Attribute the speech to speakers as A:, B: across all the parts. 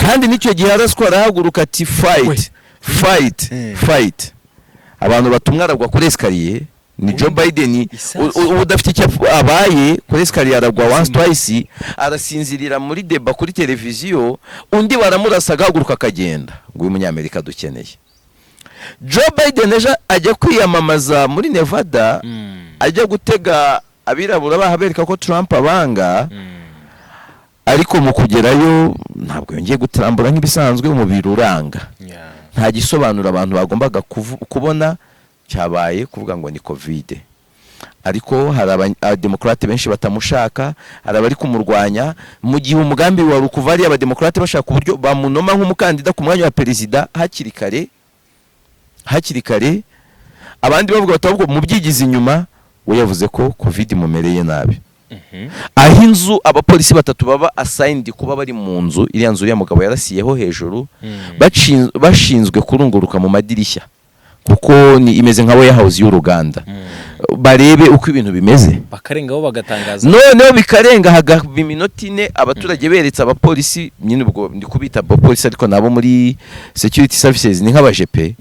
A: Kandi n'icyo gihe araswa, arahaguruka ati: "Fight, fight, fight." Abantu batumwa aragwa kuri escalier. Ni Joe Biden.
B: Isasu.
A: Udafite icyo abaye kuri escalier, aragwa once, twice, arasinzirira muri débat kuri televiziyo. Undi baramurasa, agahaguruka akagenda, ngo uyu Munyamerika dukeneye. Joe Biden ejo ajya kwiyamamaza muri Nevada, ajya gutega abirabura bahabereka ko Trump abanga, ariko mu kugerayo ntabwo yongeye gutrambura nk'ibisanzwe, umubiri uranga. Nta gisobanuro abantu bagombaga kubona cyabaye kuvuga ngo ni COVID. Ariko hari abademokarate benshi batamushaka, hari abari kumurwanya, mu gihe umugambi wari ukuva ari abademokarate bashaka uburyo bamunoma nk'umukandida ku mwanya wa perezida hakiri kare, hakiri kare. Abandi bavuga bati ahubwo mubyigize inyuma. We yavuze ko COVID imumereye nabi, aho inzu abapolisi batatu baba assigned kuba bari mu nzu, iriya nzu uriya mugabo yarasiyeho hejuru, bashinzwe kurunguruka mu madirishya, kuko ni imeze nka warehouse y'uruganda, barebe uko ibintu bimeze.
B: Bakarengaho bagatangaza.
A: Noneho bikarenga, hagaba iminota 4, abaturage beretse abapolisi nyine, ubwo ndi kubita abapolisi ariko nabo muri security services ni nk'abajepe,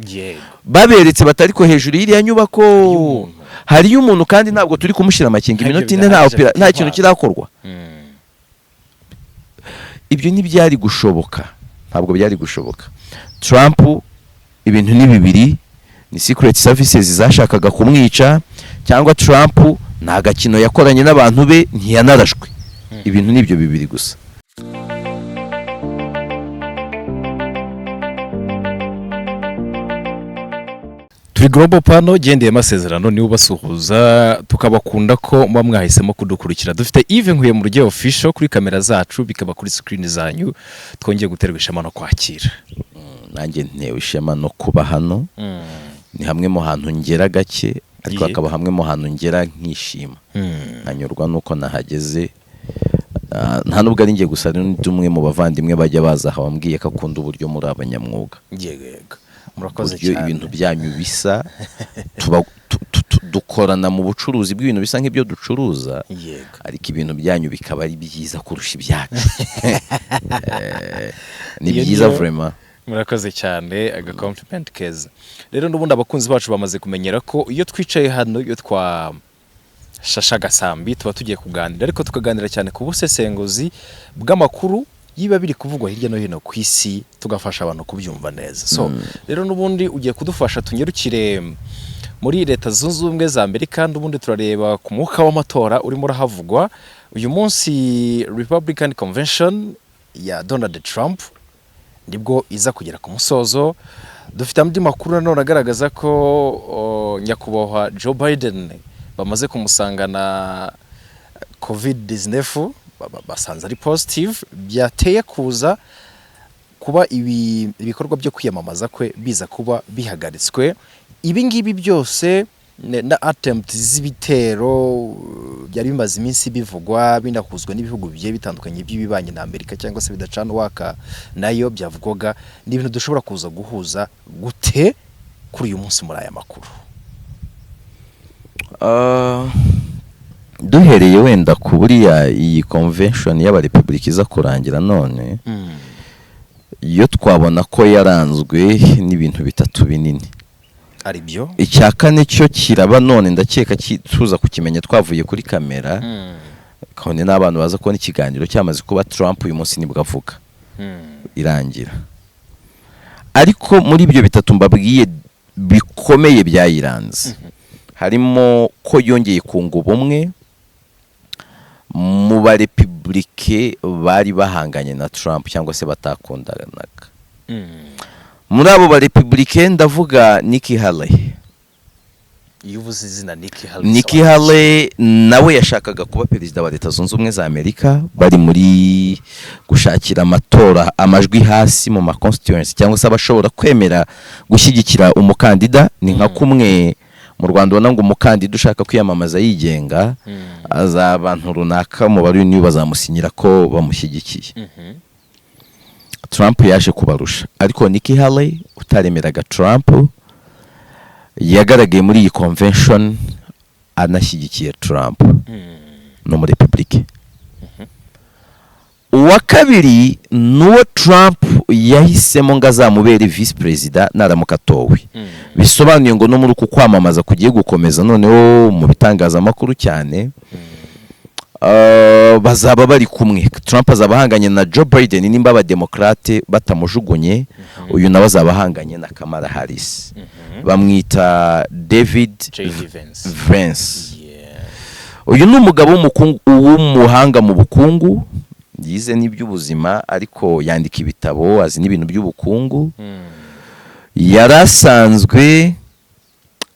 A: baberetse batari ko hejuru y'iriya nyubako
B: umuntu.
A: Hariyo umuntu, kandi ntabwo turi kumushyira amakenga.
B: Ntabyo
A: Iminota 4 nta
B: bidahagije.
A: nta kintu
B: Intwaro.
A: kirakorwa. Ibyo ntibyari gushoboka, ntabwo byari gushoboka. Trump ibintu ni bibiri: ni secret services zashakaga kumwica, cyangwa Trump nta gakino yakoranye n'abantu be, ntiyanarashwe. Ibintu ni ibyo bibiri gusa.
B: Turi Global Pano gendeye amasezerano, niwe ubasuhuza, tukabakunda ko muba mwahisemo kudukurikira. Dufite Yves Nkuye mu Rugero Official kuri kamera zacu, bikaba kuri screen zanyu. Twongeye guterwa ishema no kwakira.
A: Nanjye ntewe ishema no kuba hano. Ni hamwe mu hantu ngera gake, ariko hakaba hamwe mu hantu ngera nkishima, nkanyurwa nuko nahageze. Nta nubwo ari njye gusa, hari n'undi umwe mu bavandimwe bajya baza aha wambwiye ko akunda uburyo muri abanyamwuga,
B: Yego, murakoze
A: uburyo
B: cyane.
A: ibintu byanyu bisa, tuba dukorana mu bucuruzi bw'ibintu bisa nk'ibyo ducuruza, ariko ibintu byanyu bikaba ari byiza kurusha ibyacu. Ni
B: Iyo
A: byiza
B: niyo-
A: vraiment.
B: Murakoze cyane, aga compliment keza. Rero n'ubundi abakunzi bacu bamaze kumenyera ko iyo twicaye hano, iyo twashashe agasambi, tuba tugiye kuganira, ariko tukaganira cyane ku busesenguzi bw'amakuru yiba biri kuvugwa hirya no hino ku isi, tugafasha abantu kubyumva neza. So rero n'ubundi ugiye kudufasha tunyarukire muri Leta Zunze Ubumwe za Amerika. N'ubundi turareba ku mwuka w'amatora urimo urahavugwa uyu munsi. Republican Convention ya Donald Trump nibwo iza kugera ku musozo. Dufite andi makuru nanone agaragaza ko nyakubahwa Joe Biden bamaze kumusangana COVID-19, basanze ari positive, byateye kuza kuba ibi ibikorwa byo kwiyamamaza kwe biza kuba bihagaritswe. Ibi ngibi byose na attempt z'ibitero byari bimaze iminsi bivugwa, binahuzwa n'ibihugu bigiye bitandukanye by'ibibanye na Amerika cyangwa se bidacana uwaka nayo byavugwaga, ni ibintu dushobora kuza guhuza gute kuri uyu munsi muri aya makuru?
A: Duhereye wenda ku buriya iyi convention y'abarepubulika iza kurangira none, iyo twabona ko yaranzwe n'ibintu bitatu binini.
B: Ari byo?
A: Icya kane cyo kiraba none, ndakeka tuza kukimenya twavuye kuri kamera, kabone n'abantu baza kubona ikiganiro cyamaze kuba. Trump uyu munsi nibwo avuga irangira. Ariko muri ibyo bitatu mbabwiye bikomeye byayiranze, harimo ko yongeye kunga ubumwe mu barepubulike bari bahanganye na Trump cyangwa se batakundanaga. Muri abo barepubulike ndavuga Nikki Haley.
B: Iyo uvuze izina Nikki Haley,
A: Nikki Haley nawe yashakaga kuba perezida wa Leta Zunze Ubumwe za Amerika. Bari muri gushakira amatora amajwi hasi mu ma constituency, cyangwa se abashobora kwemera gushyigikira umukandida. Ni nka kumwe mu Rwanda ubona ngo umukandida ushaka kwiyamamaza yigenga aza abantu runaka, umubare niyo bazamusinyira ko bamushyigikiye. Trump yaje kubarusha, ariko Nikki Haley utaremeraga Trump yagaragaye muri iyi convention anashyigikiye Trump, no muri republike. Uwa kabiri ni uwo Trump yahisemo ngo azamubere visi perezida naramuka atowe. Bisobanuye ngo no muri uku kwamamaza kugiye gukomeza noneho mu bitangazamakuru cyane, bazaba bari kumwe. Trump azaba ahanganye na Joe Biden nimba Abademokrate batamujugunye. Uyu nawe azaba ahanganye na Kamala Harris. Bamwita David
B: J.D. Vance.
A: Vance. Uyu ni umugabo w'umuhanga mu bukungu, yize n'iby'ubuzima, ariko yandika ibitabo, azi n'ibintu by'ubukungu. Yari asanzwe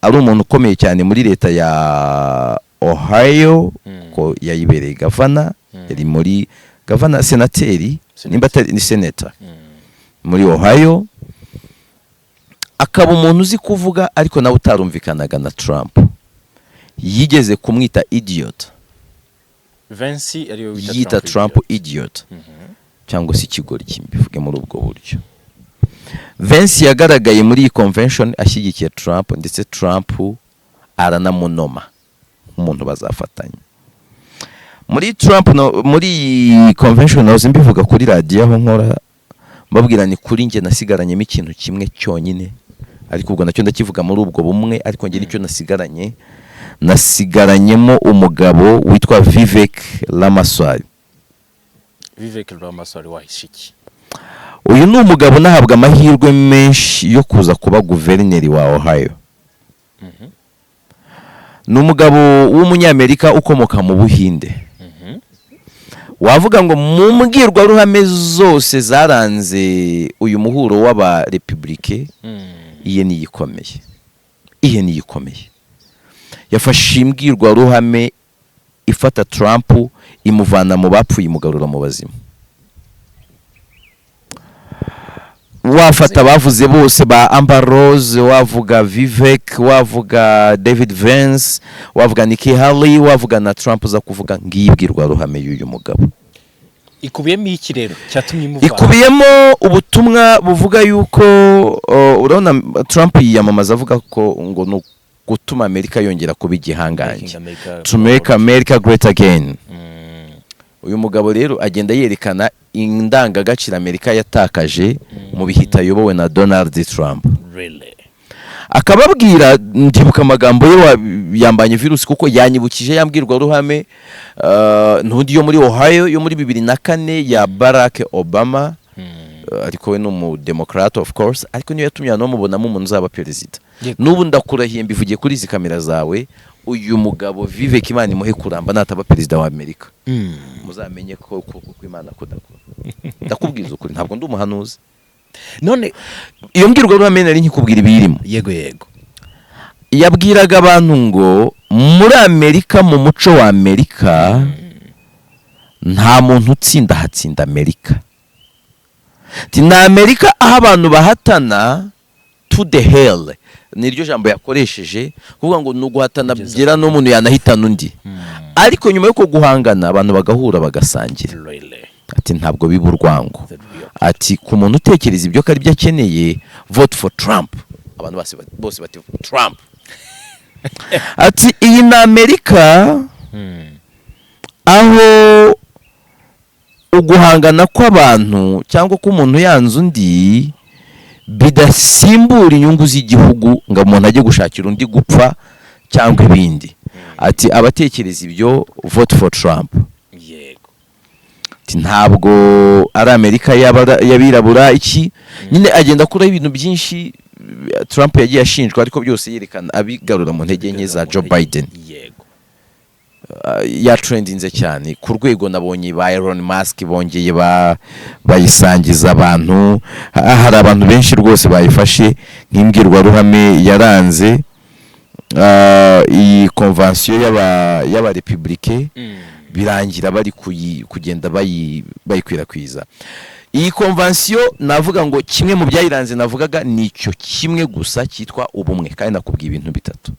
A: ari umuntu ukomeye cyane muri leta ya Ohio, ko yayibereye gavana. Yari muri gavana, senateri, nimba atari ni senator muri Ohio, akaba umuntu uzi kuvuga, ariko nawe utarumvikanaga na Trump. Yigeze kumwita idiot.
B: Vance ariwe wita
A: Yita Trump
B: idiot.
A: Idiot cyangwa se ikigoryi, mbivuge muri ubwo buryo. Vance yagaragaye muri iyi convention ashyigikiye Trump, ndetse Trump aranamunoma nk'umuntu bazafatanya muri Trump. No, muri iyi convention nahoze mbivuga kuri radiyo aho nkora, mbabwira ni kuri njye nasigaranyemo ikintu kimwe cyonyine, ariko ubwo nacyo ndakivuga muri ubwo bumwe. Ariko njye nicyo nasigaranye, nasigaranyemo umugabo witwa Vivek Ramaswamy.
B: Vivek Ramaswamy wahishe iki?
A: Uyu ni umugabo unahabwa amahirwe menshi yo kuza kuba guverineri wa Ohio. Ni umugabo w'Umunyamerika ukomoka mu Buhinde. Wavuga ngo mu mbwirwaruhame zose zaranze uyu muhuro w'Abarepubulike, iye niyo ikomeye, iye niyo ikomeye. Yafashe imbwirwaruhame ifata Trump, imuvana mu bapfuye, imugarura mu bazima. Wafata abavuze bose, ba Amber Rose, wavuga Vivek, wavuga David Vance, wavuga Nikki Haley, wavuga na Trump uza kuvuga, ngiyi mbwirwaruhame y'uyu mugabo.
B: Ikubiyemo iki rero cyatumye imuvana?
A: Ikubiyemo ubutumwa buvuga yuko urabona Trump yiyamamaza avuga ko ngo ni ugutuma Amerika yongera kuba igihangange,
B: Making America
A: to make America great again. Uyu mugabo rero agenda yerekana indangagaciro Amerika yatakaje mu bihe itayobowe na Donald Trump.
B: Really?
A: Akababwira, ndibuka amagambo ye, yambanye virusi kuko yanyibukije ya mbwirwaruhame ntundi yo muri Ohio yo muri 2004 ya Barack Obama. Ariko we ni umudemokrate of course, ariko niyo yatumye abantu bamubonamo umuntu uzaba perezida. N'ubu ndakurahiye, mbivugiye kuri izi kamera zawe, uyu mugabo Vivek, Imana imuhe kuramba, nataba perezida wa Amerika, muzamenye ko ukuboko kw'Imana kudakora. Ndakubwiza ukuri, ntabwo ndi umuhanuzi.
B: None
A: Iyo mbwirwaruhame nari nkikubwira ibiyirimo.
B: Yego.
A: Yabwiraga abantu ngo muri Amerika, mu muco wa Amerika, nta muntu utsinda, hatsinda Amerika. Ati ni Amerika aho abantu bahatana to the hell, niryo jambo yakoresheje, kuvuga ngo ni uguhatana
B: Kugeza
A: byera n'umuntu yanahitana undi, ariko nyuma y'uko guhangana abantu bagahura bagasangira.
B: Really?
A: Ati ntabwo biba urwango.
B: The real.
A: Ati ku muntu utekereza ibyo ko ari byo akeneye, vote for Trump. Abantu bose bati Trump. Ati iyi ni Amerika aho uguhangana kw'abantu cyangwa ko umuntu yanze undi bidasimbura inyungu z'igihugu, ngo umuntu ajye gushakira undi gupfa cyangwa ibindi. Ati abatekereza ibyo, vote for Trump. Ati ntabwo ari Amerika y'abirabura iki. Nyine agenda akuraho ibintu byinshi Trump yagiye ashinjwa, ariko byose yerekana abigarura mu ntege nke za Joe Biden. Yatrendinze cyane ku rwego nabonye ba Elon Musk bongeye bayisangiza abantu. Hari abantu benshi rwose bayifashe nk'imbwirwaruhame yaranze iyi convention y'Abarepublike, birangira bari kugenda bayikwirakwiza iyi convention. Navuga ngo kimwe mu byayiranze navugaga ni icyo kimwe gusa cyitwa ubumwe, kandi nakubwiye ibintu bitatu.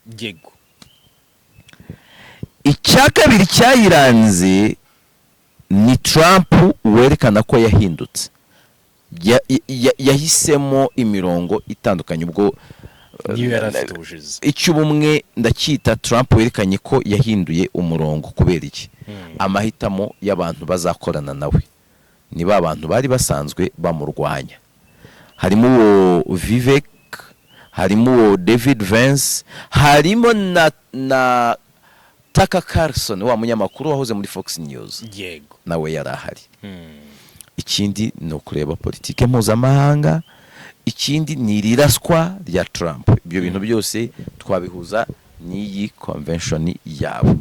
A: Icya kabiri cyayiranze ni Trump werekana ko yahindutse. Yahisemo imirongo itandukanye ubwo
B: Niyo yari afite ubushize.
A: Icy'ubumwe ndacyita Trump werekanye ko yahinduye umurongo. Kubera iki? Amahitamo y'abantu bazakorana nawe ni ba bantu bari basanzwe bamurwanya. Harimo uwo Vivek, harimo uwo David Vance, harimo na Tucker Carlson, wa munyamakuru wahoze muri Fox News, nawe yari ahari. Ikindi ni ukureba politike mpuzamahanga, ikindi ni iriraswa rya Trump. Ibyo bintu byose twabihuza n'iyi convention yabo.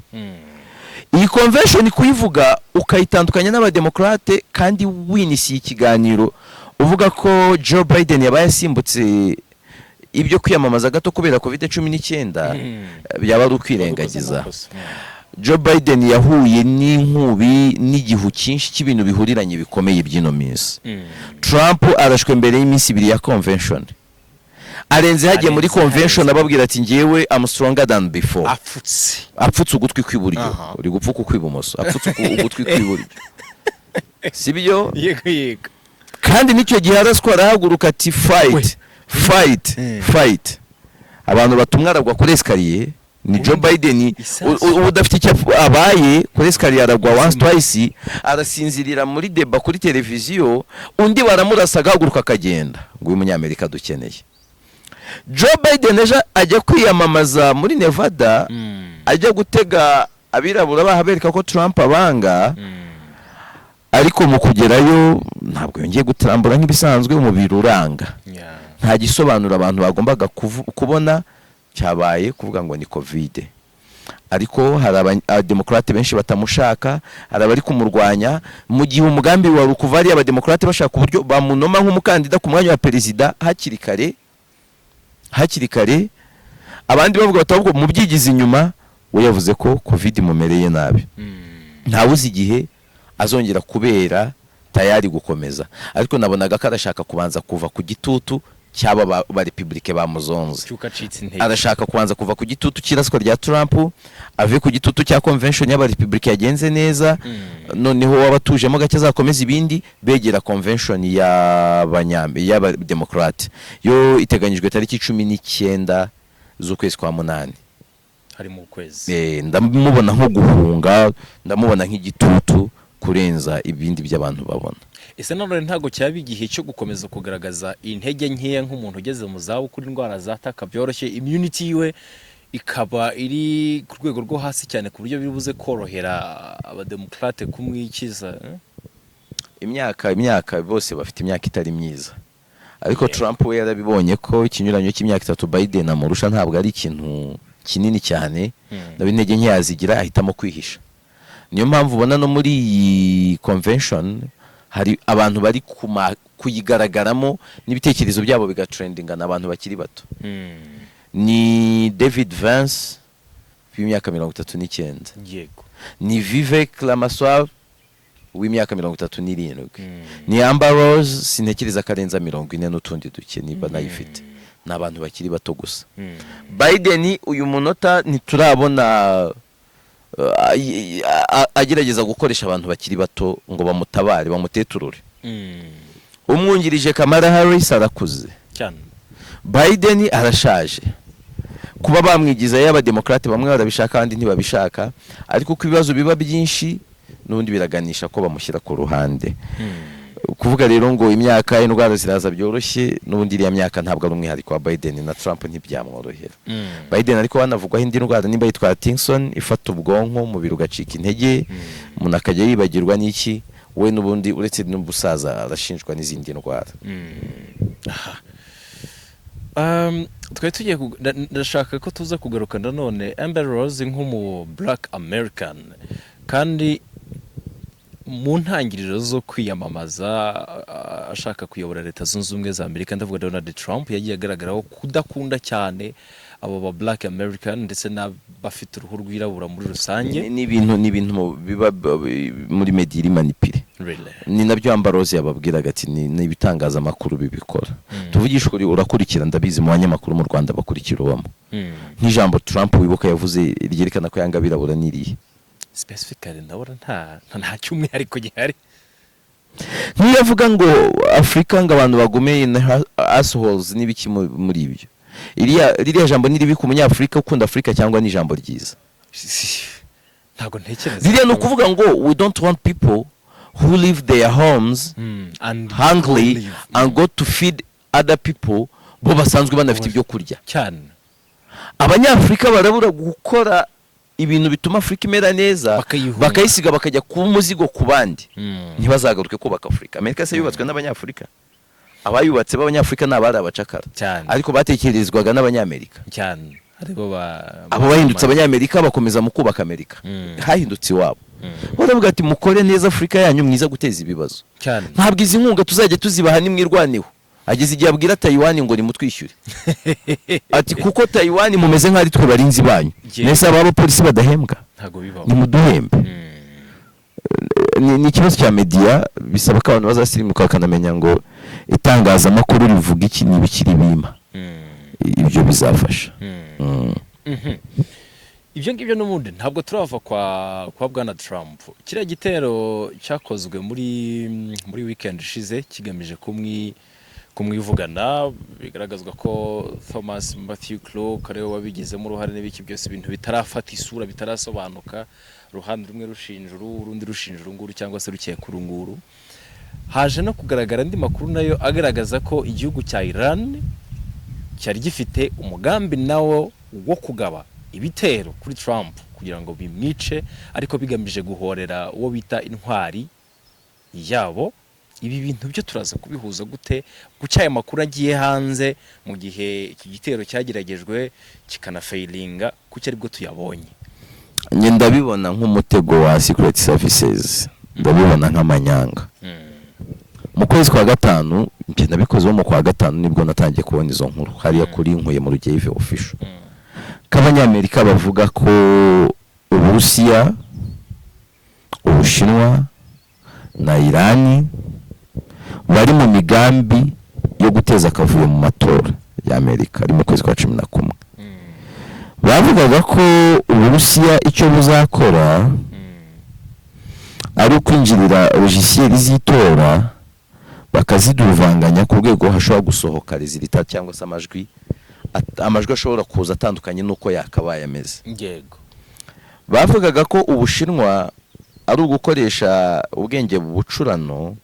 A: Iyi convention kuyivuga ukayitandukanya n'abademokarate, kandi winisiye ikiganiro uvuga ko Joe Biden yabaye asimbutse ibyo kwiyamamaza gato kubera COVID-19, byaba ari ukwirengagiza. Joe Biden yahuye n'inkubi n'igihu cyinshi cy'ibintu bihuriranye bikomeye by'ino minsi. Trump arashwe mbere y'iminsi 2 ya convention, arenze hagiye muri
B: Arenze,
A: convention,
B: arenze.
A: ababwira ati: "Ngewe am stronger than before."
B: Apfutse.
A: Apfutse ugutwi kw'iburyo. Uri gupfuka ukw'ibumoso, apfutse ugutwi kw'iburyo, sibyo?
B: Yego.
A: Kandi n'icyo gihe araswa, arahaguruka ati: "Fight, fight, fight." Abantu batumwa aragwa kuri escalier. Ni Joe Biden.
B: Isasu.
A: Udafite icyo abaye kuri escalier, aragwa once, twice, arasinzirira muri débat kuri televiziyo, undi baramurasa agahaguruka akagenda. Ngo uyu munyamerika dukeneye. Joe Biden ejo ajya kwiyamamaza muri Nevada, ajya gutega abirabura bahabereka ko Trump abanga, ariko mu kugerayo ntabwo yongeye gutambura nk'ibisanzwe, umubiri uranga. Nta gisobanuro abantu bagombaga kubona cyabaye kuvuga ngo ni COVID, ariko hari abademokarate benshi batamushaka, hari abari kumurwanya, mu gihe umugambi wari ukuva ari abademokarate bashaka uburyo bamunoma nk'umukandida ku mwanya wa perezida hakiri kare, hakiri kare. Abandi bavuga bati: "Ahubwo mubyigize inyuma." We yavuze ko COVID imumereye nabi, ntawuzi igihe azongera kubera tayari gukomeza, ariko nabonaga ko arashaka kubanza kuva ku gitutu cy'aba ba republike bamuzonze.
B: Cyuko acitse intege.
A: Arashaka kubanza kuva ku gitutu cy'iraswa rya Trump, ave ku gitutu cya convention y'abarepublike yagenze neza, noneho wabatujemo gake azakomeza ibindi begera convention y'abademokrate, yo iteganyijwe tariki 19 z'ukwezi kwa munani.
B: Hari mu kwezi.
A: Ndamubona nko guhunga, ndamubona nk'igitutu kurenza ibindi by'abantu babona.
B: Ese nanone ntabwo cyaba igihe cyo gukomeza kugaragaza intege nkeya nk'umuntu ugeze mu zabukuru, indwara zataka byoroshye, immunity yiwe ikaba iri ku rwego rwo hasi cyane, ku buryo biri buze korohera abademokarate kumwikiza, eh?
A: Imyaka bose bafite imyaka itari myiza, ariko Trump we yarabibonye ko ikinyuranyo cy'imyaka 3 Biden amurusha ntabwo ari ikintu kinini cyane. Nawe intege nke yazigira, ahitamo kwihisha. Niyo mpamvu ubona no muri iyi convention hari abantu bari kuyigaragaramo n'ibitekerezo byabo bigatrendingana, abantu bakiri bato. Ni David Vance w'imyaka 39, ni Vivek Ramaswamy w'imyaka 37, ni Amber Rose, sintekereza ko arenza 40 n'utundi duke niba nayifite. Ni abantu bakiri bato gusa. Biden uyu munota ntiturabona agerageza gukoresha abantu bakiri bato ngo bamutabare, bamuteturure. Umwungirije Kamala Harris arakuze,
B: cyane.
A: Biden arashaje. Kuba bamwigizayo, abademokarate bamwe barabishaka, abandi ntibabishaka, ariko uko ibibazo biba byinshi n'ubundi biraganisha ko bamushyira ku ruhande. Kuvuga rero ngo imyaka, indwara ziraza byoroshye, n'ubundi iriya myaka ntabwo ari umwihariko wa Biden, na Trump ntibyamworohera. Biden ariko hanavugwaho indi ndwara, nimba yitwa Parkinson, ifata ubwonko, umubiri ugacika intege, umuntu akajya yibagirwa n'iki. We n'ubundi uretse n'ubusaza arashinjwa n'izindi ndwara.
B: Twari tugiye ndashaka ko tuza kugaruka nanone Amber Rose nk'umu Black American, kandi mu ntangiriro zo kwiyamamaza ashaka kuyobora Leta Zunze Ubumwe za Amerika, ndavuga Donald Trump, yagiye agaragaraho kudakunda cyane abo ba Black American ndetse n'abafite uruhu rwirabura muri rusange.
A: Ni ibintu biba muri media iri manipulé.
B: Really?
A: Ni nabyo Amber Rose yababwiraga ati ni ibitangazamakuru bibikora. Tuvugishe ukuri, urakurikira, ndabizi, mu banyamakuru mu Rwanda bakurikira ubamo. Nk'ijambo Trump wibuka yavuze ryerekana ko yanga abirabura n'irihe?
B: Specifically ndabona nta cy'umwihariko gihari.
A: Nk'iyo avuga ngo Afurika, ngo abantu bagume in assholes n'ibiki muri ibyo, ririya jambo ni ribi ku munyafurika ukunda Afurika cyangwa ni ijambo ryiza?
B: Ntabwo ntekereza.
A: Ririya ni ukuvuga ngo we don't want people who leave their homes
B: and
A: hungry
B: live.
A: and go to feed other people bo basanzwe banafite ibyo kurya. Abanyafurika barabura gukora ibintu bituma Afurika imera neza,
B: Bakayihunga.
A: bakayisiga, bakajya kuba umuzigo ku bandi, ntibazagaruke kubaka Afurika. Amerika se yubatswe n'Abanyafurika? Abayubatse b'Abanyafurika ni abari abacakara, ariko batekerezwaga n'Abanyamerika.
B: Cyane, aribo ba
A: Abo bahindutse Abanyamerika bakomeza mu kubaka Amerika. Hahindutse iwabo. Baravuga ati: "Mukore neza Afurika yanyu, mwiza guteza ibibazo." Ntabwo izi nkunga tuzajya tuzibaha nimwirwaneho. Ageze igihe abwira Tayiwani ngo nimutwishyure, ati kuko Tayiwani mumeze nk'aho ari twe barinzi banyu. Nese aba abapolisi badahembwa?
B: Ntabwo bibaho.
A: Nimuduhembe. Ni ikibazo cya media, bisaba ko abantu bazasirimuka bakanamenya ngo itangazamakuru rivuga iki n'ibikiri bima. Ibyo bizafasha.
B: Ibyo ngibyo n'ubundi ntabwo turava kwa bwana Trump. Kiriya gitero cyakozwe muri weekend ishize kigamije kumwivugana, bigaragazwa ko Thomas Matthew Crooks ariwe wabigizemo uruhare n'ibiki byose, ibintu bitarafata isura, bitarasobanuka, uruhande rumwe rushinja uru, urundi rushinja uru nguru cyangwa se rukeka uru nguru. Haje no kugaragara andi makuru nayo agaragaza ko igihugu cya Iran cyari gifite umugambi nawo wo kugaba ibitero kuri Trump kugira ngo bimwice, ariko bigamije guhorera uwo bita intwari yabo. Ibi bintu byo turaza kubihuza gute? Guca aya makuru agiye hanze mu gihe iki gitero cyageragejwe kikanafailinga, kuki aribwo tuyabonye?
A: Njye ndabibona nk'umutego wa secret services, ndabibona nk'amanyanga. Mu kwezi kwa gatanu, njye nabikozeho mu kwa gatanu, nibwo natangiye kubona izo nkuru hariya kuri Nkuye mu Rugeive Official, ko Abanyamerika bavuga ko Uburusiya, Ubushinwa na Irani bari mu migambi yo guteza akavuyo mu matora y'Amerika ari mu kwezi kwa 11. Bavugaga ko Uburusiya icyo buzakora ari ukwinjirira logiciel z'itora, bakaziduruvanganya ku rwego hashobora gusohoka résultat cyangwa se amajwi, amajwi ashobora kuza atandukanye n'uko yakabaye ameze. Bavugaga ko Ubushinwa ari ugukoresha ubwenge bucurano,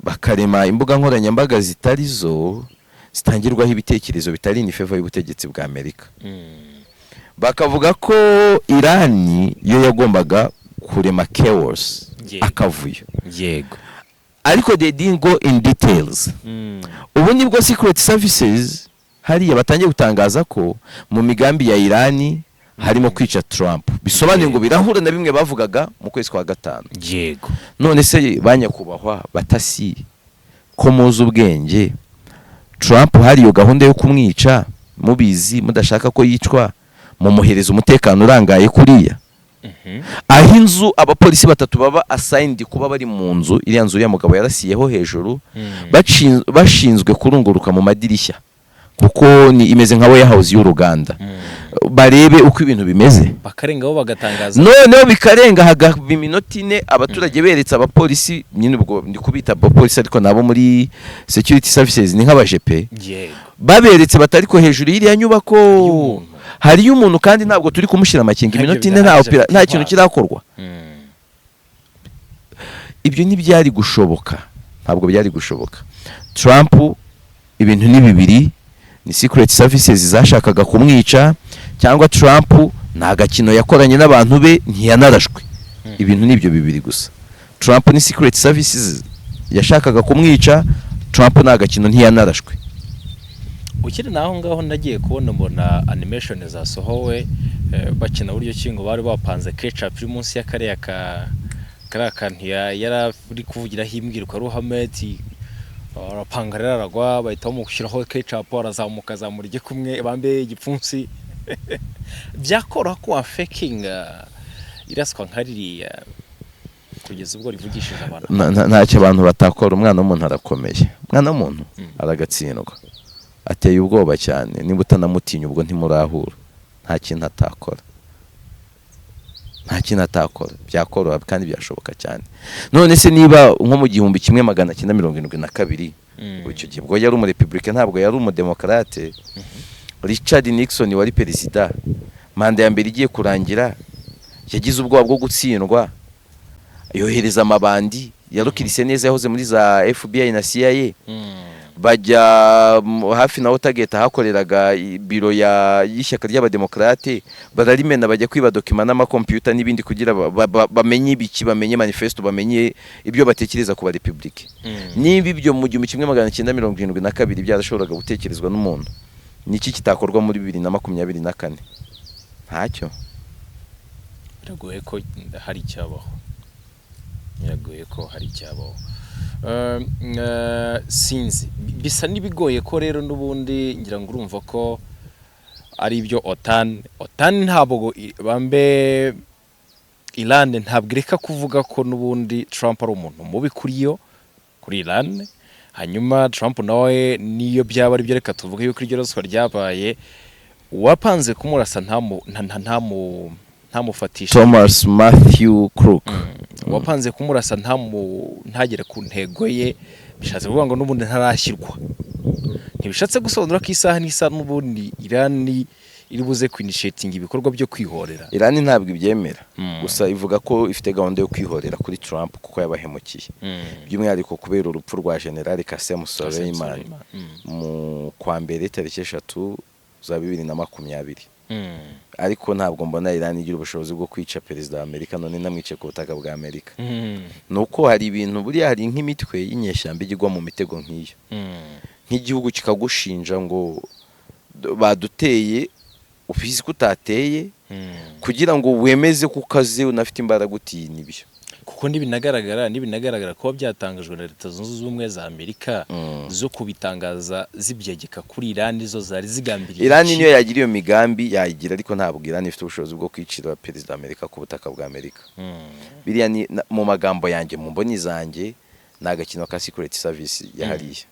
A: bakarema imbuga nkoranyambaga zitari zo, zitangirwaho ibitekerezo bitari in favor y'ubutegetsi bwa Amerika. Bakavuga ko Irani yo yagombaga kurema chaos, akavuyo, ariko they didn't go in details. Ubu nibwo secret services hariya batangiye gutangaza ko mu migambi ya Irani harimo kwica Trump, bisobanuye ngo birahura na bimwe bavugaga mu kwezi kwa gatanu. None se ba nyakubahwa batasi, ko muzi ubwenge, Trump hari iyo gahunda yo kumwica mubizi, mudashaka ko yicwa, mumuhereza umutekano urangaye kuriya, aho inzu abapolisi batatu baba assigned kuba bari mu nzu, iriya nzu uriya mugabo yarasiyeho hejuru, bashinzwe kurunguruka mu madirishya, kuko ni imeze nka warehouse y'uruganda, barebe uko ibintu bimeze?
B: Bakarengaho bagatangaza.
A: Noneho bikarenga, hagaba iminota 4, abaturage beretse abapolisi nyine, ubwo ndi kubita abapolisi ariko nabo muri security services ni nk'abajepe, baberetse batari ko hejuru y'iriya nyubako
B: umuntu.
A: Hariyo umuntu, kandi ntabwo turi kumushyira amakenga.
B: Ntabyo
A: Iminota 4 nta
B: bidahagije,
A: nta kintu
B: intwaro.
A: kirakorwa. Ibyo ntibyari gushoboka, ntabwo byari gushoboka. Trump, ibintu ni bibiri: ni secret services zashakaga kumwica, cyangwa Trump nta gakino yakoranye n'abantu be, ntiyanarashwe. Ibintu ni ibyo bibiri gusa. Trump ni secret services yashakaga kumwica, Trump nta gakino, ntiyanarashwe.
B: Ukiri naho ngaho, nagiye kubona mbona animation zasohowe, bakina buryo ki ngo bari bapanze ketchup iri munsi ya kariya ka kariya kantu yari ari kuvugiraho imbwirwaruhame, ati arapanga rero aragwa, bahita bamushyiraho ketchup, arazamuka, azamura igikumwe, bambe igipfunsi. Byakoroha ko wafekinga iraswa nka ririya kugeza ubwo rivugishije abantu?
A: Ntacyo abantu batakora. Umwana w'umuntu arakomeye, umwana w'umuntu aragatsindwa, ateye ubwoba cyane. Niba utanamutinya, ubwo ntimurahura. Nta kintu atakora, nta kintu atakora. Byakoroha kandi byashoboka cyane. None se niba nko mu 1972, icyo gihe ubwo yari umurepubulika, ntabwo yari umudemokarate, Richard Nixon wari perezida, manda ya mbere igiye kurangira, yagize ubwoba bwo gutsindwa, yohereza amabandi yarukirise neza, yahoze muri za FBI na CIA. Bajya hafi na Watergate, hakoreraga biro y'ishyaka ry'Abademokarate, bararimena, bajya kwiba documents n'amakompiyuta n'ibindi kugira bamenye ibiki, bamenye manifesto, bamenye ibyo batekereza ku barepublike. Niba ibyo mu 1972 byarashoboraga gutekerezwa n'umuntu, niki kitakorwa muri 2024? Ntacyo.
B: Biragoye ko hari icyabaho, biragoye ko hari icyabaho. Sinzi, bisa n'ibigoye ko rero n'ubundi ngira ngo urumva ko ari ibyo OTAN ntabwo bambe Iran ntabwo ireka kuvuga ko n'ubundi Trump ari umuntu mubi kuri yo, kuri Iran. Hanyuma Trump nawe, niyo byaba ari byo, reka tuvuge yuko iryo ruswa ryabaye, uwapanze kumurasa ntamufatishe.
A: Thomas Matthew Crook.
B: Uwapanze kumurasa ntagere ku ntego ye, bishatse kuvuga ngo n'ubundi ntarashyirwa. Ntibishatse gusobanura ko isaha n'isaha n'ubundi Iran iri buze kwinitiatinga ibikorwa byo kwihorera.
A: Iran ntabwo ibyemera, gusa ivuga ko ifite gahunda yo kwihorera kuri Trump kuko yabahemukiye, by'umwihariko kubera urupfu rwa General Qasem Soleimani mu kwa mbere tariki 3 za 2020. Ariko ntabwo mbona Iran igira ubushobozi bwo kwica perezida wa Amerika, none namwice ku butaka bwa Amerika. Ni uko hari ibintu, buriya hari nk'imitwe y'inyeshyamba ijya igwa mu mitego nk'iyo, nk'igihugu kikagushinja ngo baduteye, ubizi ko utateye, kugira ngo wemeze ko ukaze unafite imbaraga uti nibyo.
B: Kuko nibinagaragara kuba byatangajwe na Leta Zunze Ubumwe za Amerika, zo kubitangaza zibyegeka kuri Iran, zo zari zigambiriye
A: Iran
B: iki?
A: niyo yagira iyo migambi yayigira, ariko ntabwo Iran ifite ubushobozi bwo kwicira perezida wa Amerika ku butaka bwa Amerika. Biriya ni mu magambo yanjye, mu mboni zanjye, ni agakino ka secret service yahariye.